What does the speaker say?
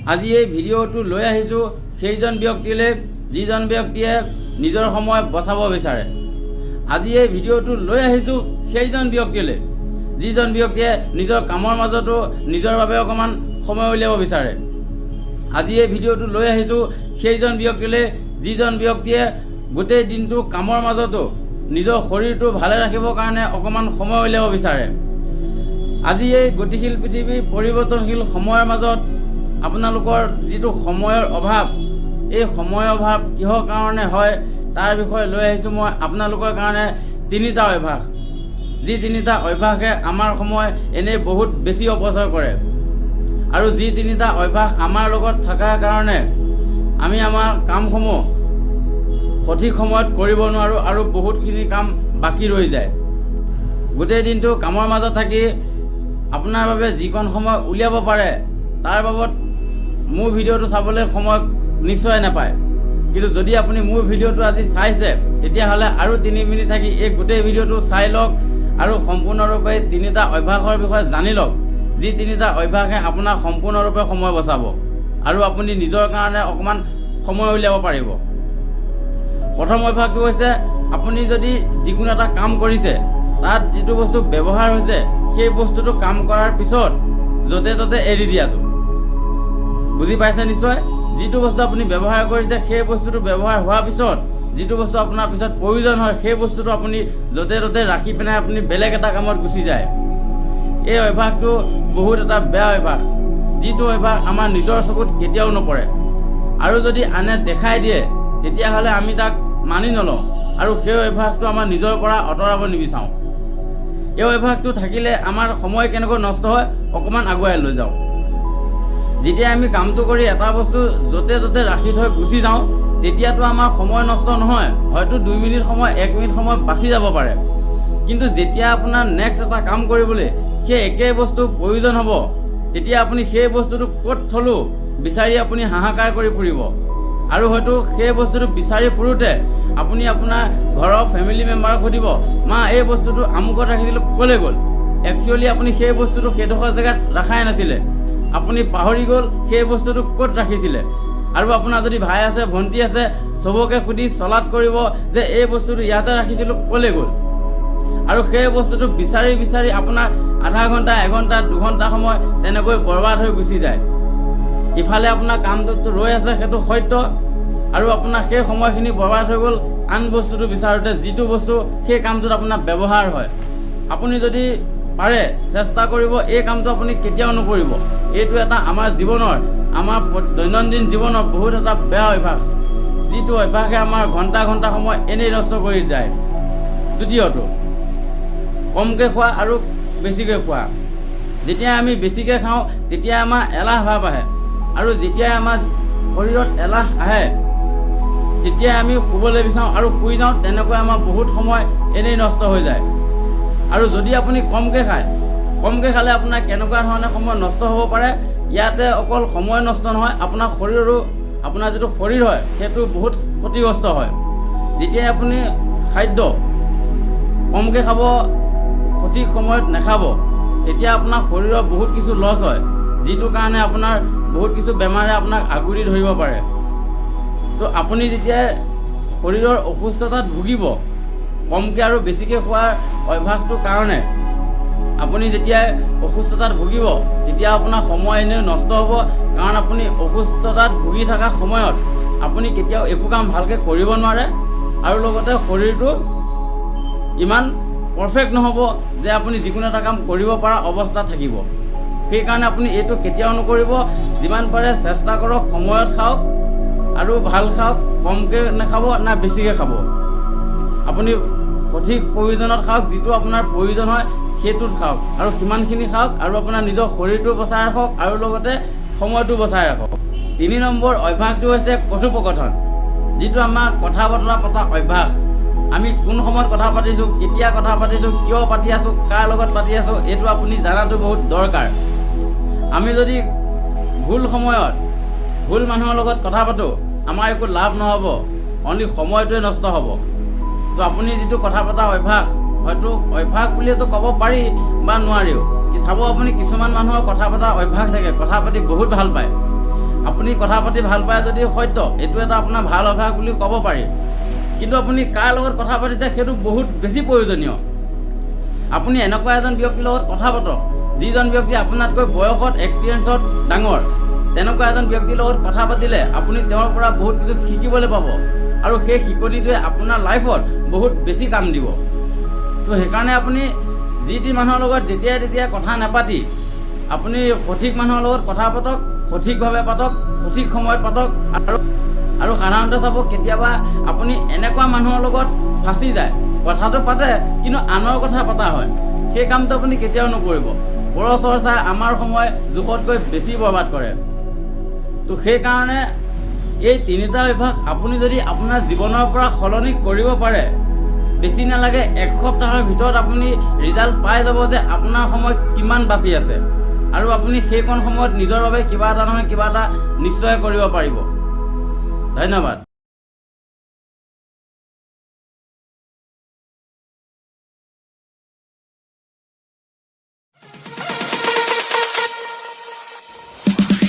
আজি এই ভিডিঅ'টো লৈ আহিছোঁ সেইজন ব্যক্তিলৈ, যিজন ব্যক্তিয়ে নিজৰ সময় বচাব বিচাৰে। আজি এই ভিডিঅ'টো লৈ আহিছোঁ সেইজন ব্যক্তিলৈ, যিজন ব্যক্তিয়ে নিজৰ কামৰ মাজতো নিজৰ বাবে অকণমান সময় উলিয়াব বিচাৰে। আজি এই ভিডিঅ'টো লৈ আহিছোঁ সেইজন ব্যক্তিলৈ, যিজন ব্যক্তিয়ে গোটেই দিনটো কামৰ মাজতো নিজৰ শৰীৰটো ভালে ৰাখিবৰ কাৰণে অকণমান সময় উলিয়াব বিচাৰে। আজি এই গতিশীল পৃথিৱীৰ পৰিৱৰ্তনশীল সময়ৰ মাজত আপোনালোকৰ যিটো সময়ৰ অভাৱ, এই সময়ৰ অভাৱ কিহৰ কাৰণে হয়, তাৰ বিষয়ে লৈ আহিছোঁ মই আপোনালোকৰ কাৰণে তিনিটা অভ্যাস, যি তিনিটা অভ্যাসে আমাৰ সময় এনেই বহুত বেছি অপচয় কৰে আৰু যি তিনিটা অভ্যাস আমাৰ লগত থকাৰ কাৰণে আমি আমাৰ কামসমূহ সঠিক সময়ত কৰিব নোৱাৰোঁ আৰু বহুতখিনি কাম বাকী ৰৈ যায়। গোটেই দিনটো কামৰ মাজত থাকি আপোনাৰ বাবে যিকণ সময় উলিয়াব পাৰে, তাৰ বাবদ মোৰ ভিডিঅ'টো চাবলৈ সময় নিশ্চয় নাপায়। কিন্তু যদি আপুনি মোৰ ভিডিঅ'টো আজি চাইছে, তেতিয়াহ'লে আৰু 3 মিনিট থাকি এই গোটেই ভিডিঅ'টো চাই লওক আৰু সম্পূৰ্ণৰূপে তিনিটা অভ্যাসৰ বিষয়ে জানি লওক, যি তিনিটা অভ্যাসে আপোনাক সম্পূৰ্ণৰূপে সময় বচাব আৰু আপুনি নিজৰ কাৰণে অকণমান সময় উলিয়াব পাৰিব। প্ৰথম অভ্যাসটো হৈছে, আপুনি যদি যিকোনো এটা কাম কৰিছে, তাত যিটো বস্তু ব্যৱহাৰ হৈছে, সেই বস্তুটো কাম কৰাৰ পিছত য'তে ত'তে এৰি দিয়াটো। বুজি পাইছে নিশ্চয়? যিটো বস্তু আপুনি ব্যৱহাৰ কৰিছে, সেই বস্তুটো ব্যৱহাৰ হোৱাৰ পিছত যিটো বস্তু আপোনাৰ পিছত প্ৰয়োজন হয়, সেই বস্তুটো আপুনি য'তে ত'তে ৰাখি পেলাই আপুনি বেলেগ এটা কামত গুচি যায়। এই অভ্যাসটো বহুত এটা বেয়া অভ্যাস, যিটো অভ্যাস আমাৰ নিজৰ চকুত কেতিয়াও নপৰে আৰু যদি আনে দেখাই দিয়ে, তেতিয়াহ'লে আমি তাক মানি নলওঁ আৰু সেই অভ্যাসটো আমাৰ নিজৰ পৰা আঁতৰাব নিবিচাৰোঁ। এই অভ্যাসটো থাকিলে আমাৰ সময় কেনেকৈ নষ্ট হয়, অকণমান আগুৱাই লৈ যাওঁ। যেতিয়া আমি কামটো কৰি এটা বস্তু য'তে ত'তে ৰাখি থৈ গুচি যাওঁ, তেতিয়াতো আমাৰ সময় নষ্ট নহয়, হয়তো 2 মিনিট সময়, 1 মিনিট সময় বাচি যাব পাৰে। কিন্তু যেতিয়া আপোনাৰ নেক্সট এটা কাম কৰিবলৈ সেই একে বস্তু প্ৰয়োজন হ'ব, তেতিয়া আপুনি সেই বস্তুটো ক'ত থ'লোঁ বিচাৰি আপুনি হাহাকাৰ কৰি ফুৰিব আৰু হয়তো সেই বস্তুটো বিচাৰি ফুৰোঁতে আপুনি আপোনাৰ ঘৰৰ ফেমিলি মেম্বাৰক সুধিব, "মা, এই বস্তুটো আমুকত ৰাখিছিলোঁ, ক'লৈ গ'ল?" একচুৱেলি আপুনি সেই বস্তুটো সেইডোখৰ জেগাত ৰখাই নাছিলে, আপুনি পাহৰি গ'ল সেই বস্তুটো ক'ত ৰাখিছিলে। আৰু আপোনাৰ যদি ভাই আছে, ভণ্টি আছে, চবকে সুধি চলাথ কৰিব যে এই বস্তুটো ইয়াতে ৰাখিছিলোঁ, ক'লৈ গ'ল? আৰু সেই বস্তুটো বিচাৰি বিচাৰি আপোনাৰ আধা ঘণ্টা, এঘণ্টা, 2 ঘণ্টা সময় তেনেকৈ বৰবাদ হৈ গুচি যায়। ইফালে আপোনাৰ কামটোতো ৰৈ আছে, সেইটো সত্য, আৰু আপোনাৰ সেই সময়খিনি বৰবাদ হৈ গ'ল আন বস্তুটো বিচাৰোঁতে, যিটো বস্তু সেই কামটোত আপোনাৰ ব্যৱহাৰ হয়। আপুনি যদি পাৰে চেষ্টা কৰিব, এই কামটো আপুনি কেতিয়াও নকৰিব। এইটো এটা আমাৰ জীৱনৰ, আমাৰ দৈনন্দিন জীৱনৰ বহুত এটা বেয়া অভ্যাস, যিটো অভ্যাসে আমাৰ ঘণ্টা ঘণ্টা সময় এনেই নষ্ট কৰি যায়। দ্বিতীয়টো, কমকৈ খোৱা আৰু বেছিকৈ খোৱা। যেতিয়া আমি বেছিকৈ খাওঁ, তেতিয়া আমাৰ এলাহ ভাৱ আহে আৰু যেতিয়াই আমাৰ শৰীৰত এলাহ আহে, তেতিয়াই আমি শুবলৈ বিচাৰোঁ আৰু শুই যাওঁ। তেনেকৈ আমাৰ বহুত সময় এনেই নষ্ট হৈ যায়। আৰু যদি আপুনি কমকৈ খায়, কমকৈ খালে আপোনাৰ কেনেকুৱা ধৰণে সময় নষ্ট হ'ব পাৰে? ইয়াতে অকল সময় নষ্ট নহয়, আপোনাৰ শৰীৰৰো, আপোনাৰ যিটো শৰীৰ হয়, সেইটো বহুত ক্ষতিগ্ৰস্ত হয়। যেতিয়াই আপুনি খাদ্য কমকৈ খাব, সঠিক সময়ত নাখাব, তেতিয়া আপোনাৰ শৰীৰৰ বহুত কিছু লছ হয়, যিটো কাৰণে আপোনাৰ বহুত কিছু বেমাৰে আপোনাক আগুৰি ধৰিব পাৰে। তো আপুনি যেতিয়া শৰীৰৰ অসুস্থতাত ভুগিব, কমকৈ আৰু বেছিকৈ খোৱাৰ অভ্যাসটোৰ কাৰণে আপুনি যেতিয়া অসুস্থতাত ভুগিব, তেতিয়া আপোনাৰ সময় এনেই নষ্ট হ'ব, কাৰণ আপুনি অসুস্থতাত ভুগি থকা সময়ত আপুনি কেতিয়াও একো কাম ভালকৈ কৰিব নোৱাৰে আৰু লগতে শৰীৰটো ইমান পাৰফেক্ট নহ'ব যে আপুনি যিকোনো এটা কাম কৰিব পৰা অৱস্থাত থাকিব। সেইকাৰণে আপুনি এইটো কেতিয়াও নকৰিব। যিমান পাৰে চেষ্টা কৰক, সময়ত খাওক আৰু ভাল খাওক। কমকৈ নাখাব না বেছিকৈ খাব, আপুনি সঠিক প্ৰয়োজনত খাওক। যিটো আপোনাৰ প্ৰয়োজন হয়, সেইটোত খাওক আৰু সিমানখিনি খাওক আৰু আপোনাৰ নিজৰ শৰীৰটো বচাই ৰাখক আৰু লগতে সময়টো বচাই ৰাখক। 3 নম্বৰ অভ্যাসটো হৈছে কথোপকথন, যিটো আমাৰ কথা বতৰা পতা অভ্যাস। আমি কোন সময়ত কথা পাতিছোঁ, কেতিয়া কথা পাতিছোঁ, কিয় পাতি আছোঁ, কাৰ লগত পাতি আছোঁ, এইটো আপুনি জনাটো বহুত দৰকাৰ। আমি যদি ভুল সময়ত ভুল মানুহৰ লগত কথা পাতোঁ, আমাৰ একো লাভ নহ'ব, অনলি সময়টোৱে নষ্ট হ'ব। তো আপুনি যিটো কথা পতা অভ্যাস, হয়তো অভ্যাস বুলিয়েতো ক'ব পাৰি বা নোৱাৰিও কি, চাব আপুনি কিছুমান মানুহৰ কথা পতা অভ্যাস থাকে, কথা পাতি বহুত ভাল পায়। আপুনি কথা পাতি ভাল পায় যদি সত্য, এইটো এটা আপোনাৰ ভাল অভ্যাস বুলি ক'ব পাৰি। কিন্তু আপুনি কাৰ লগত কথা পাতিছে, সেইটো বহুত বেছি প্ৰয়োজনীয়। আপুনি এনেকুৱা এজন ব্যক্তিৰ লগত কথা পাতক, যিজন ব্যক্তি আপোনাতকৈ বয়সত, এক্সপিৰিয়েঞ্চত ডাঙৰ। তেনেকুৱা এজন ব্যক্তিৰ লগত কথা পাতিলে আপুনি তেওঁৰ পৰা বহুত কিছু শিকিবলৈ পাব আৰু সেই শিকনিটোৱে আপোনাৰ লাইফত বহুত বেছি কাম দিব। তো সেইকাৰণে আপুনি যি তি মানুহৰ লগত যেতিয়াই তেতিয়াই কথা নাপাতি আপুনি সঠিক মানুহৰ লগত কথা পাতক, সঠিকভাৱে পাতক, সঠিক সময়ত পাতক। আৰু সাধাৰণতে চাব, কেতিয়াবা আপুনি এনেকুৱা মানুহৰ লগত ফাঁচি যায়, কথাটো পাতে কিন্তু আনৰ কথা পতা হয়। সেই কামটো আপুনি কেতিয়াও নকৰিব। পৰচৰ্চাই আমাৰ সময় জোখতকৈ বেছি বৰবাদ কৰে। তো সেইকাৰণে এই তিনিটা অভ্যাস আপুনি যদি আপোনাৰ জীৱনৰ পৰা সলনি কৰিব পাৰে, বেছি নালাগে, এসপ্তাহৰ ভিতৰত আপুনি ৰিজাল্ট পাই যাব যে আপোনাৰ সময় কিমান বাচি আছে আৰু আপুনি সেইকণ সময়ত নিজৰ বাবে কিবা এটা নহয় কিবা এটা নিশ্চয় কৰিব পাৰিব। ধন্যবাদ।